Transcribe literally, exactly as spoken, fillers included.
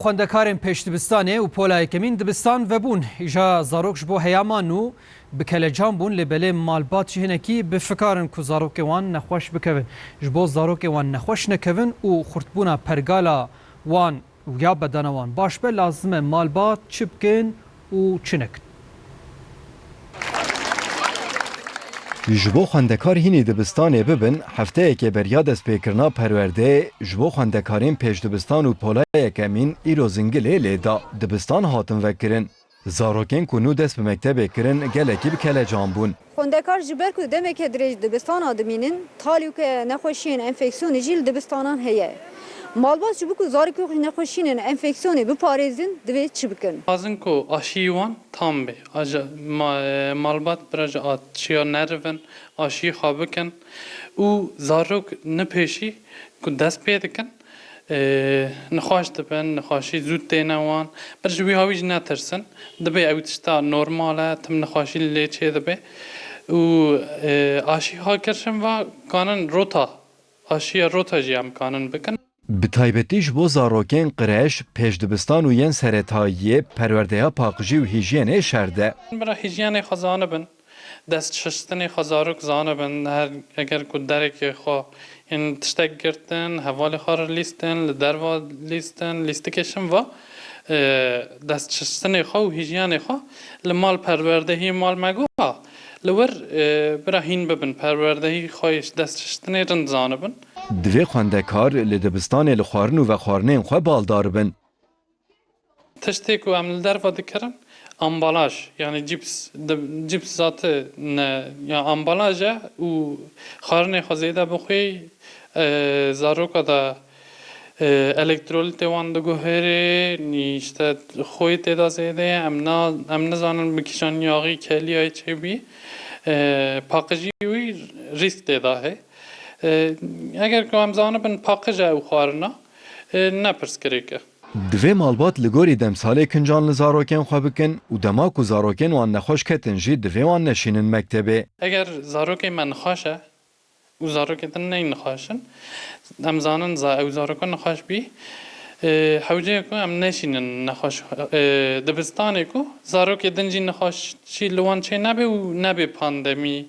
Xwendekarên pêşdibistanê û pola yekemîn dibistan vebûn. Îja zarok ji bo heyama nû bi kelecan bûn, lê belê malbat jî hinekî bi fikar in ku zarokê wan nexweş bikevin. Ji bo zarokê wan nexweş nekevin û xurtbûna pergala wan û ya bedena wan baş be, lazim e malbat çi bikin û çi nekin. Ji bo xwendekar hînî dibistanê bibin, hefteyekê beriya destpêkirina perwerdeyê ji bo xwendekarên pêşdibistan û pola yekemîn îro Zingilê lê da. Dibistan hatin vekirin. Zarokên ku nû dest bi mektebê kirin, gelekî bi kelecan bûn. Xwendekar ji ber ku demeke dirêj dibistana dimînin, talî ku nexweşiyên enfeksiyonê jî li dibistanan heye. Malbat ji bo ku zarokê xwe ji nexweşiyên enfeksiyonê biparêzin, divê çi bikin? Lazim ku aşiyî wan tam be. Aja, ma-, e, malbat bira ji aşiya nerivin, aşiyî xwe bikin û zarok ne pêşî ku dest pê dikin, e, nexweş dibin, nexweşî zû têne wan. Bir ji wî hawî jî netirsin. Dibe ew tişta normal e, tim nexweşî lê çê dibe. Û, e, aşî ha kirşin va kanin rota, aşiya rota jî em kanin bikin. Bi taybetî ji bo zarokên qreş, pêşdibistan û yên seretayiyê perwerdeya paqijî û hîjyenê şer de. Bira hîjyenê xwe zanibin, dest şiştinê xwe zarok zanibin, her eger ku derekê xwe yên tiştek girtin, hevalê xwe re lîstin, li derva lîstin, lîstikê şin va, e, dest şiştinê xwe û hîjyenê xwe li mal perwerdehî mal me got, li wir, e, bira hîn bibin, perwerdehî xwe yê dest şiştinê rind zanibin. Divê xwendekar li dibistanê li xwarin û vexwarinên xwe baldar bin. Tiştê ku em li derve dikirin, ambalaj, yanî cîps, di-, cîps zate ne, ya ambalaj e û xwarinê xwe zêde bixwî, e, zaroka de, e, elektrolîtê wan diguherê, nî işte xwê tê de zêde ye, em na-, em nizanin bi kîjan yaxî keliyayê çêbî, e, paqijî wî rîsk tê de heye. E, eger ku em zanibin paqij e ew xwarina, e, ne pirsgirêk e. Divê malbat li gorî demsalê kincan li zarokên xwe bikin û dema ku zarokên wan nexweş ketin jî divê wan neşînin mektebê. Eger zarokê me nexweş e û zarokê din neyên nexweş in, em zanin za-, ew zaroko nexweş bî, e, hewce ye ku em neşînin nexweş, e, dibistanê ku zarokê din jî nexweşî li wan çê nebe û nebe pandemî.